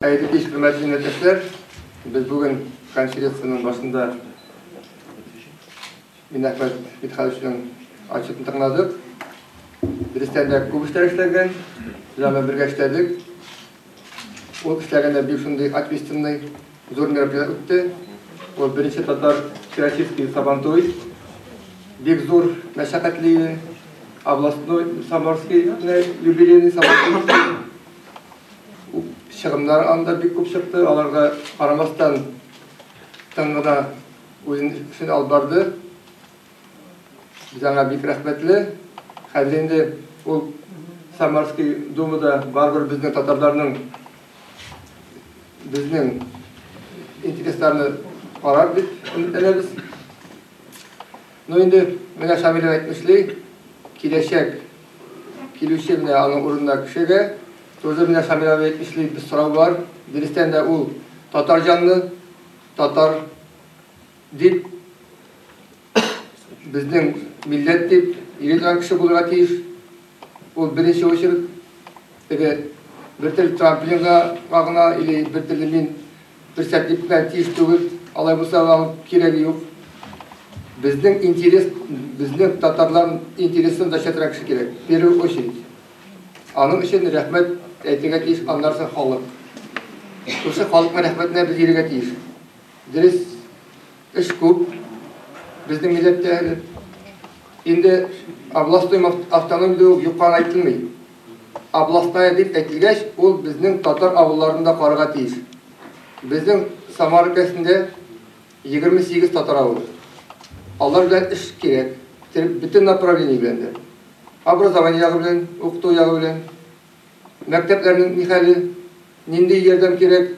Хәерле кич, хөрмәтле милләттәшләр! Без бүген конференциянең башында Миннәхмәт Мидхәтовичның отчетын тыңладык. Дөрестән дә күп эшләр эшләнгән. Без аның бергә эшләдек. Ул эшләгәндә бик шундый ответственный, зур мероприятие үтте. Ул беренче татар Всероссийский Сабантуй. Бик зур мәшәкатьле иде. Областной Самарский юбилейный Сабантуй. Чыгымнар анда бик күп чыкты, аларга карамастан тын гына үзен эшен алып барды. Без аңа бик рәхмәтле. Хәзер инде ул Самарский думада барыбер безнең татарларның безнең интересларны карар дип өметләнәбез. Ну инде менә Шамил әйтмешли, киләчәк килүче менә аның урынына кешегә тоже менә Шамил абый әйтмешли бер сорау бар. Дөрестән дә ул татар җанлы, татар дип безнең милләт дип йөри торган кеше булырга тиеш. Ул беренче очередь теге бер төрле трамплинга гына или бер төрле мин бер кенә тиеш түгел. Алай булса аның кирәге юк. Безнең интерес, безнең татарлар интересын защищать кеше кирәк. В первую очередь. Аның өчен рәхмәт әйтергә тиеш аннан соң халык. Шушы халыкның рәхмәтенә без йөрергә тиеш. Дөрес, эш күп безнең милләттә әле. Инде областной автономия юкка әйтелми. Областная дип әйтелгәч, ул безнең татар авылларында карарга тиеш. Безнең Самара өлкәсендә 28 татар авылы. Алар белән эш кирәк. Бөтен направление белән дә. Образование ягы белән, укыту ягы белән, мәктәпләрнең ни хәле, нинди ярдәм кирәк,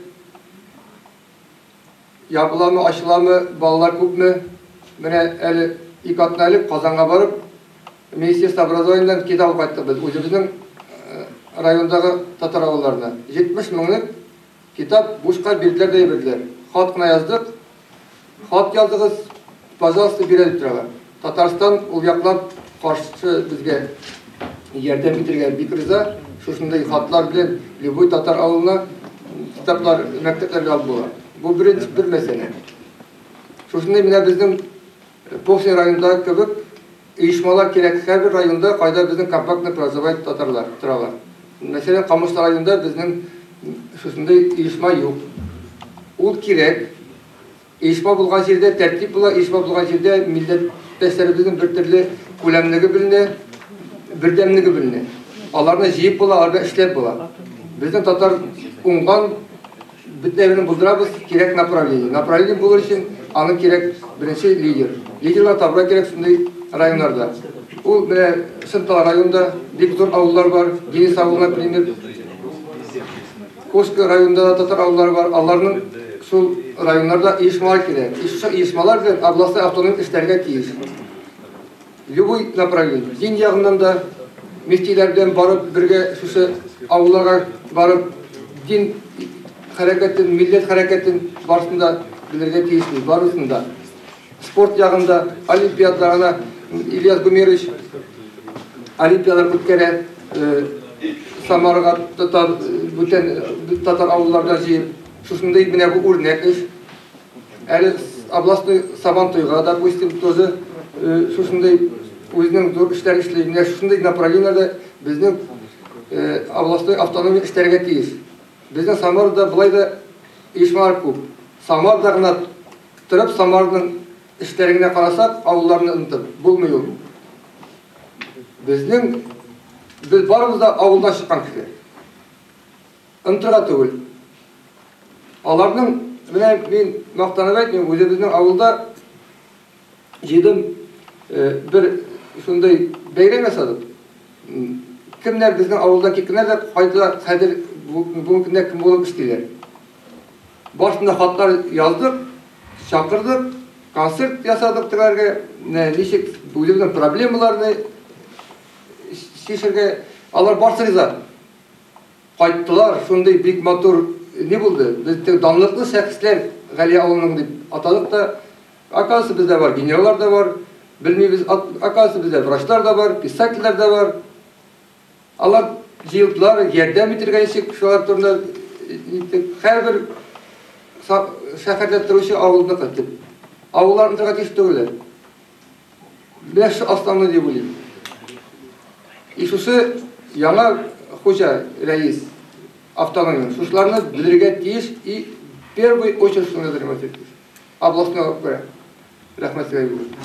ябыламы, ачыламы, балалар күпме. Менә әле ике атна элек Казанга барып, Министерство образованиедән китап алып кайттык без үзебезнең райондагы татар авылларына. 70 меңлек китап бушка бирделәр дә бирделәр. Хат кына яздык. Хат яздыгыз, пожалуйста, бирә дип торалар. Татарстан ул яклап каршы безгә ярдәм итәргә бик риза. Шушындый хатлар белән любой татар авылына китаплар мәктәпләргә алып була. Бу беренче бер мәсьәлә. Шушындый менә безнең Похсин районында кебек оешмалар кирәк һәрбер районда, кайда безнең компактно проживают татарлар торалар. Мәсәлән, Камышлы районында безнең шушындый оешма юк. Ул кирәк. Оешма булган җирдә тәртип була, оешма булган җирдә милләттәшләребезнең бер төрле күләмлеге беленә, бердәмлеге беленә. Аларны җыеп була, аларда эшләп була. Безнең татар уңган бөтен әйберне булдырабыз, кирәк направление. Направление булыр өчен аны кирәк беренче лидер. Лидерлар табырга кирәк шундый районнарда. Ул менә Шынтал районында бик зур авыллар бар, Денис авылы, например. Кошка районында да татар авыллары бар. Аларның шул районнарда оешмалар кирәк. Шушы оешмалар белән областной автоном эшләргә тиеш. Любой направление. Дин ягыннан да мөфтиләр белән барып бергә шушы авылларга барып дин хәрәкәтен, милләт хәрәкәтен барысын да белергә тиешбез, барысын да. Спорт ягында олимпиадаларына Ильяс Гумерович олимпиадалар үткәрә, Самарага татар, бүтән татар авылларда җыеп, шушындый менә бу үрнәк эш. Әле областной Сабантуйга, допустим, тоже шушындый үзенең зур эшләр эшли. Менә шушындый направлениеләрдә безнең областной автономия эшләргә тиеш. Безнең Самарада былай да оешмалар күп. Самарада гына торып, Самараның эшләрен генә карасак, авылларны онытып булмый ул. Безнең без барыбыз да авылдан чыккан кешеләр. Онытырга түгел. Аларның менә мин мактанып әйтмим, үзебезнең авылда җыйдым бер шундый бәйрәм ясадык. Кемнәр безнең авылдан киткәннәр дә кайда хәзер бүгенге көндә кем булып эшлиләр. Башында хатлар яздык, чакырдык, концерт ясадык тегеләргә, ничек үзебезнең проблемаларны чишергә, алар барсы риза. Кайттылар, шундый бик матур ни булды. Без теге данлыклы шәхесләр Галия авылының дип атадык та. Оказывается, бездә бар генераллар да бар, белмибез, оказывается, бездә врачлар да бар, писательләр дә бар. Алар җыелдылар, ярдәм итергә ничек, шулар турында ниттек, һәрбер шәһәрдә торучы авылныкы дип. Авыллар онытырга тиеш түгелләр. Менә шушы основной дип уйлыйм. И шушы яңа хуҗа, рәис автономия, шушыларны белергә тиеш и первый очередь шуны заниматься тиеш. Областной күрә. Рәхмәт сезгә.